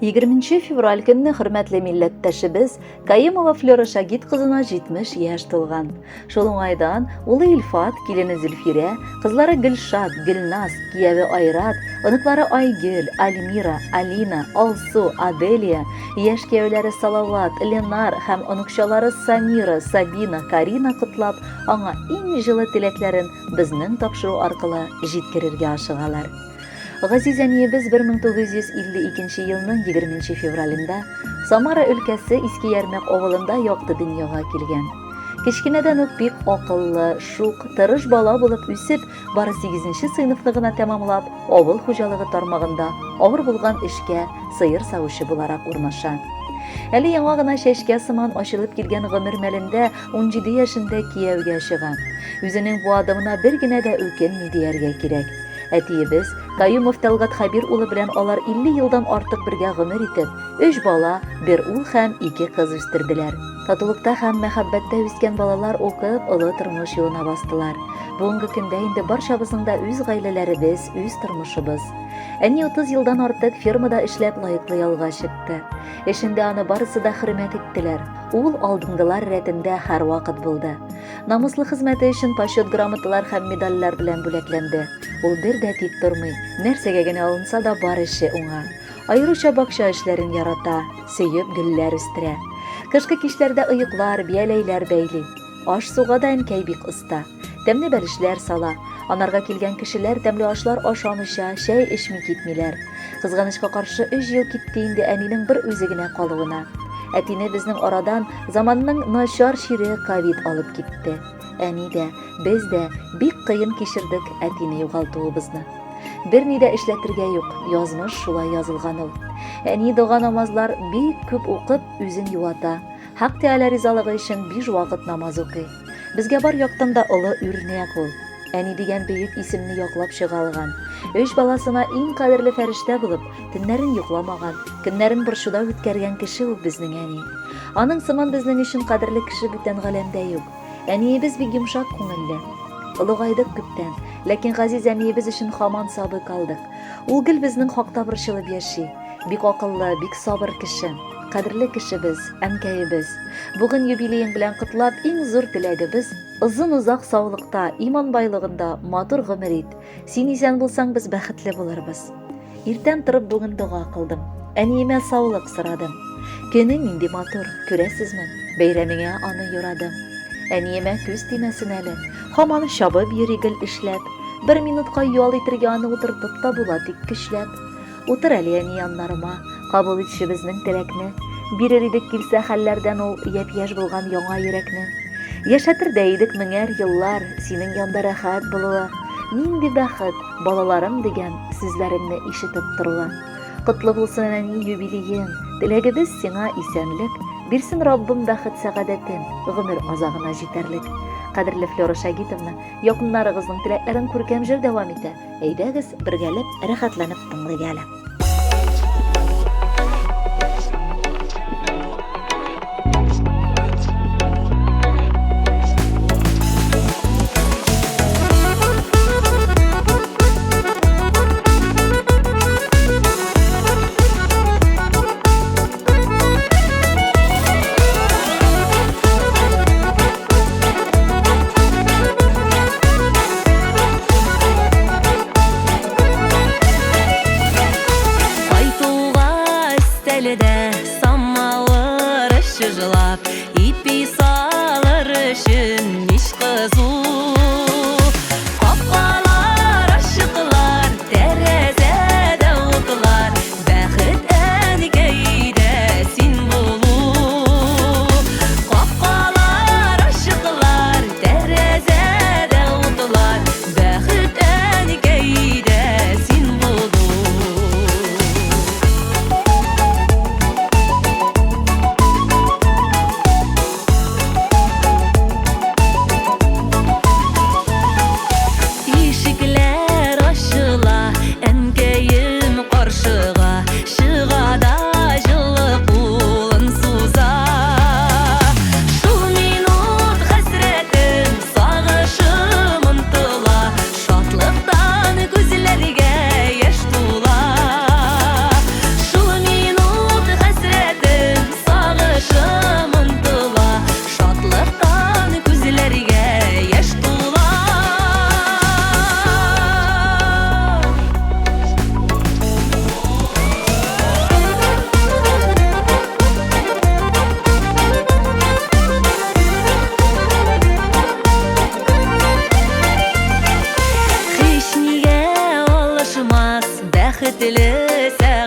20 февраль көнне хөрмәтле милләттәшебез Каимова Флера Шагит кызына 70 яшь тулган. Шул уңайдан улы Илфат, килене Зөлфирә, кызлары Гөлшат, Гөлназ, кияве Айрат, оныклары Айгөл, Альмира, Алина, Алсу, Аделия, яшь кияүләре Салават, Ленар һәм оныкчалары Самира, Сабина, Карина котлап, аңа иң җылы теләкләрен безнең тапшыру аркылы җиткерергә ашыгалар. Газиз әниебез 1952 елның 20 февралендә Самара өлкәсе Иске Ярмәк авылында якты дөньяга килгән. Кечкенәдән үк бик акыллы, шук, тырыш бала булып үсеп, бары 8 сыйныфны гына тәмамлап, авыл хуҗалыгы тармагында авыр булган эшкә сыер савучы буларак урнаша. Әле яңа гына чәчкә сыман ачылып килгән гомер мәлендә 17 яшендә кияүгә чыга. Үзенең бу адымына бер генә дә үкенми дияргә кирәк. Әтиебез Каюмов Тәлгать Хәбир улы белән алар 50 елдан артык бергә гомер итеп, өч бала, бер ул һәм ике кыз үстерделәр. Татулыкта һәм мәхәббәттә үскән балалар укып, олы тормыш юлына бастылар. Бүгенге көндә инде барчабызның да үз гаиләләребез, үз тормышыбыз. Әни 30 елдан артык фермада эшләп лаеклы ялга чыкты. Эшендә аны барысы да хөрмәт иттеләр. Ул алдынгылар рәтендә һәрвакыт булды. Намуслы хезмәте өчен почет грамоталар һәм медальләр белән бүләкләнде. Ул бер дә тик тормый, нәрсәгә генә алынса да бар эше уңа. Аеруча бакча эшләрен ярата, сөеп гөлләр үстерә. Кышкы кичләрдә оеклар, бияләйләр бәйли. Аш-суга да әнкәй бик оста. Тәмле бәлешләр сала. Анарга килгән кешеләр тәмле ашлар ашамыйча, чәй эчми китмиләр. Кызганычка каршы, өч ел китте инде әнинең бер үзе генә калуына. Әтине безнең арадан заманның начар чире ковид алып китте. Әни дә, без дә бик кыен кичердек әтине югалтуыбызны. Берни дә эшләтергә юк, язмыш шулай язылган ул. Әни дога намазлар бик күп укып, үзен юата. Хак Тәгалә ризалыгы өчен биш вакыт намаз укый. Безгә бар яктан да олы үрнәк ул. Әни дигән бөек исемне яклап чыга алган. Өч баласына иң кадерле фәрештә булып, төннәрен йокламаган, көннәрен борчуда үткәргән кеше ул безнең әни. Аның сыман безнең өчен кадерле кеше бүтән галәмдә юк. Әниебез бик йомшак күңелле. Олыгайдык күптән, ләкин газиз әниебез өчен һаман сабый калдык. Ул гел безнең хакта борчылып яши. Бик акыллы, бик сабыр кеше. Кадерле кешебез, әнкәебез. Бүген юбилеең белән котлап, иң зур теләгебез, озын-озак саулыкта, иман байлыгында матур гомер ит. Син исән булсаң, без бәхетле булырбыз. Иртән торып бүген дога кылдым. Әниемә саулык сорадым. Көне нинди матур, күрәсезме? Бәйрәмеңә аны юрадым. Әниемә күз тимәсен әле. Һаман чабып йөри гел эшләп. Бер минутка ял итергә аны утыртып та була тик көчләп. Утыр әле, әни, яннарыма, Кабул итче безнең теләкне. Бирер идек килсә хәлләрдән ул Япь-яшь булган яңа йөрәкне. Яшәтер дә идек меңәр еллар Синең янда рәхәт булуы. Нинди бәхет, балаларым дигән Сүзләреңне ишетеп торуы. Котлы булсын, әни, юбилеең, Теләгебез сиңа исәнлек, Бирсен Раббым бәхет-сәгадәтен, Гомер азагына җитәрлек. Кадерле Флера Шагитовна, якыннарыгызның теләкләрен күркәм җыр дәвам итә. Әйдәгез, бергәләп, рәхәтләнеп тыңлыйк әле. Айтуга өстәлдә самавыр чыжлап, ипи салыр өчен мич кызу. Капкалар ачыклар, тәрәзәдә утлар, Бәхет әнкәйдә син булу. Капкалар ачыклар, тәрәзәдә утлар, Бәхет әнкәйдә син булу. Бәхетле сәгатьләр.